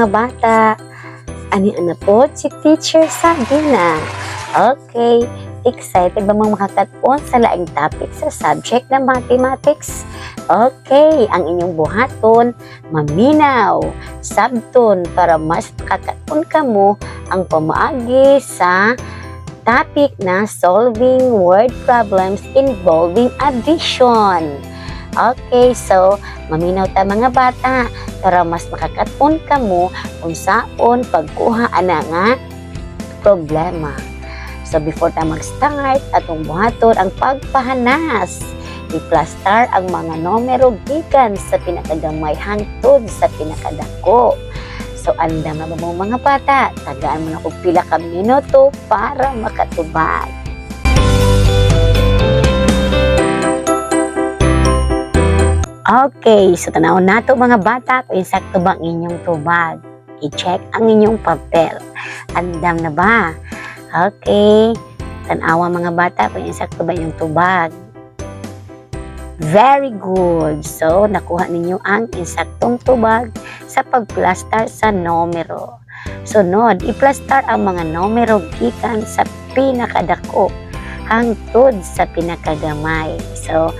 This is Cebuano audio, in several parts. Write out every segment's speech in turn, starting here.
Bata. Ani ana po si Teacher Sabina. Okay, excited ba mga makakat-on sa laing topic sa subject na mathematics? Okay, ang inyong buhaton, maminaw, sabton para mas makakat-on kamo ang pamaagi sa topic na solving word problems involving addition. Okay, so maminaw ta, mga bata, para mas makakat-on kamo kung saon pagkuha ana nga problema. So before ta mag-start, atong buhaton ang pagpahanas. I-plastar ang mga numero gikan sa pinakagamay hangtod sa pinakadako. So andam na ba mo, mga bata? Tagaan mo na og pila ka minuto para makatubag. Okay, so tanawon nato, mga bata, kung insakto ba ang inyong tubag. I-check ang inyong papel. Andam na ba? Okay. Tanawa, mga bata, kung insakto ba inyong tubag. Very good. So, nakuha ninyo ang insaktong tubag sa pagplastar sa numero. Sunod, iplastar ang mga numero gikan sa pinakadako hangtod sa pinakagamay. So,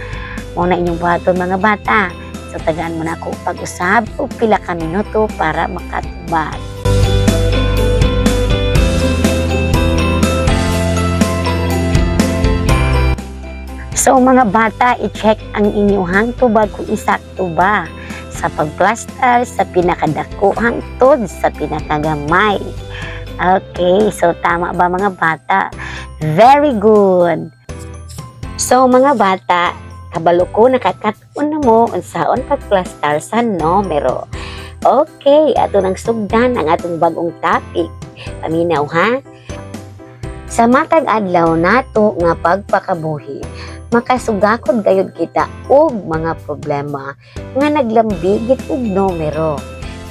mao na inyong buhaton, mga bata. So, tagaan mo na ako pag-usab og pila ka minuto para makatubag. So, mga bata, i-check ang inyong tubag kung isakto ba sa pagplastar sa pinakadako hangtod sa pinakagamay. Okay, so tama ba, mga bata? Very good. So, mga bata, kabalo ko nakakat-on na mo unsaon pagplastar sa numero. Okay, ato nang sugdan ang atong bagong topic. Paminaw ha? Sa matag adlaw nato nga pagpakabuhi, makasugakod gayud kita og mga problema nga naglambigit og numero.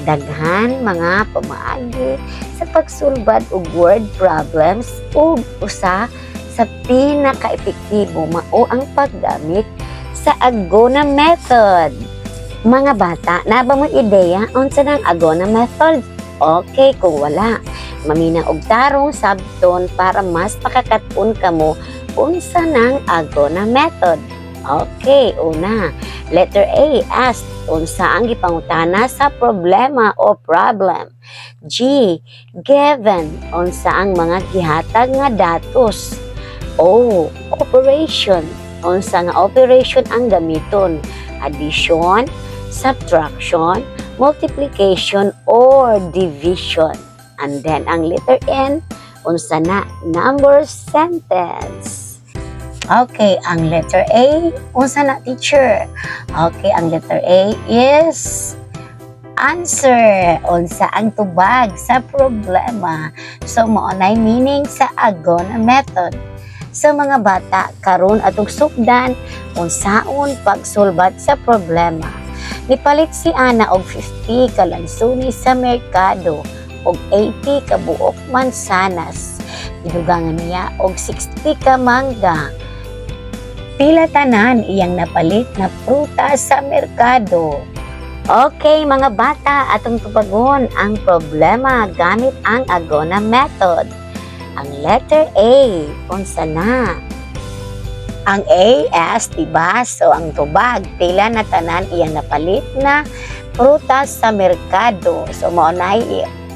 Daghan mga pamaagi sa pagsulbad og word problems ug usa sa pinaka-epektibo mao ang paggamit sa Agona method. Mga bata, naa ba mo ideya unsa nang Agona method? Okay, kung wala, mamina og tarong sabton para mas makakat-on kamo unsa nang Agona method. Okay, una, letter A, ask unsa ang gipangutana sa problema o problem. G, given unsa ang mga gihatag nga datos. O, operation unsa nga operation ang gamiton: addition, subtraction, multiplication, or division. And then ang letter N, unsa na? Number sentence. Okay, ang letter A, unsa na, teacher? Okay, ang letter A is answer. Unsa ang tubag sa problema. So, mao nay meaning sa Agona method. Sa mga bata, karon atong sugdan unsaon pagsulbat sa problema. Nipalit si Ana og 50 ka lansones sa merkado og 80 ka buok mansanas. Gidugangan niya og 60 ka mangga. Pila tanan iyang napalit na prutas sa merkado? Okay, mga bata, atong tubagon ang problema gamit ang Agona method. Ang letter A, unsa na? Ang A, S, diba? So, ang tubag, pila na tanan iyang napalit na prutas sa merkado? So, mao na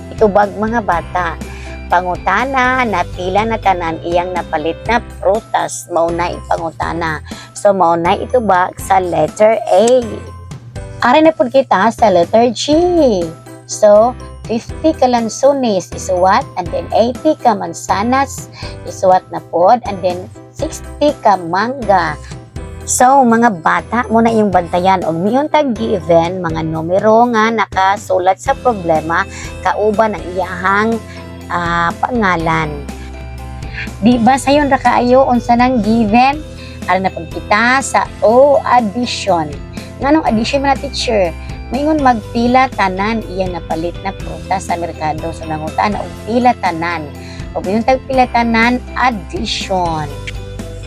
itubag, mga bata. Pangutana na pila na tanan iyang napalit na prutas. Mao na ipangutana. So, mao na itubag sa letter A. Ari na pud kita sa letter G. So, 50 ka lansones isuwat and then 80 ka mansanas isuwat na pod and then 60 ka mangga. So, mga bata, mao na inyong bantayan og miingon tag given mga numero nga nakasulat sa problema kauban ang iyahang pangalan. Di ba sayon ra kaayo unsa nang given? Ari na pud kita sa O, addition. Nganong addition man na, teacher? Maingon magpila tanan iyang napalit na prutas sa merkado. So nangutana og pila tanan. Ug yung tag pila tanan, addition.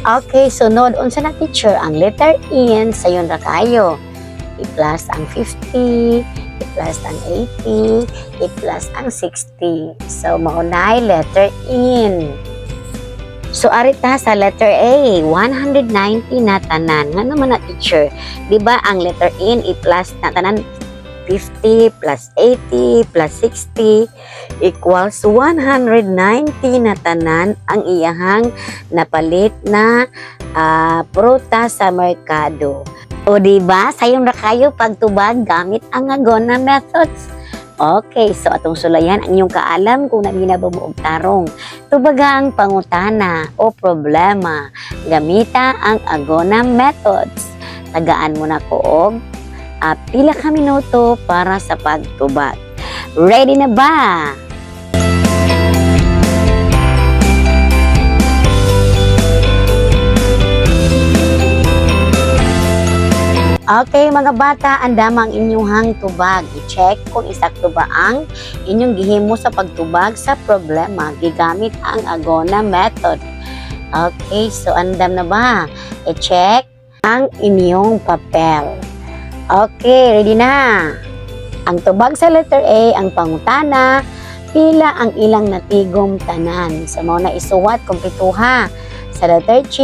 Okay, sunod, unsa na, teacher? Ang letter N, sayon ra kayo. I-plus ang 50, I-plus ang 80, i-plus ang 60. So, mao na letter N. So, ari ta sa letter A, 190 na tanan. Ngano man na, teacher? Di ba ang letter N, i-plus na tanan, 50 plus 80 plus 60 equals 190 na tanan ang iyahang napalit na prutas sa merkado. O di ba? Sayon ra kayo pagtubag gamit ang Agona methods. Okay, so atong sulayan ang inyong kaalam kung nabina ba mo og tarong. Tubaga ang pangutana o problema. Gamita ang Agona methods. Tagaan mo na ko og pila ka minuto para sa pagtubag. Ready na ba? Okay, mga bata, andam ang inyong tubag. I-check kung isakto ba ang inyong gihimo sa pagtubag sa problema gigamit ang Agona method. Okay, so andam na ba? I-check ang inyong papel. Okay, ready na. Ang tubag sa letter A, ang pangutana, pila ang ilang natigom tanan? Sa mao na isuwat, kumpletuha. Sa letter G,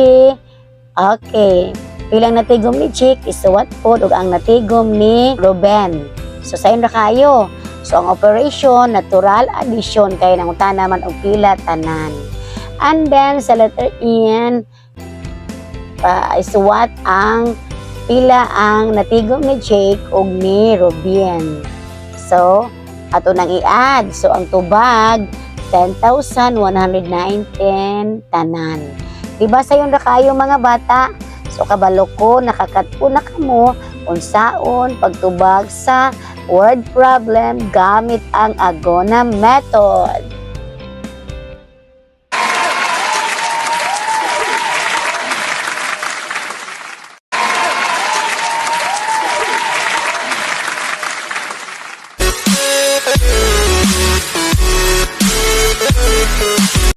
okay, pilang natigom ni Chick, isuwat pod ug ang natigom ni Ruben. So sayon ra kayo. So ang operation, natural addition kay nangutana man og pila tanan. And then sa letter N, pa isuwat ang pila ang natigom ni Jake ug ni Ruben. So ato nang i-add. So ang tubag, 10,119 tanan. Diba sayon ra kayo, mga bata? So kabalo ko nakakat-on na kamo unsaon pagtubag sa word problem gamit ang Agona method.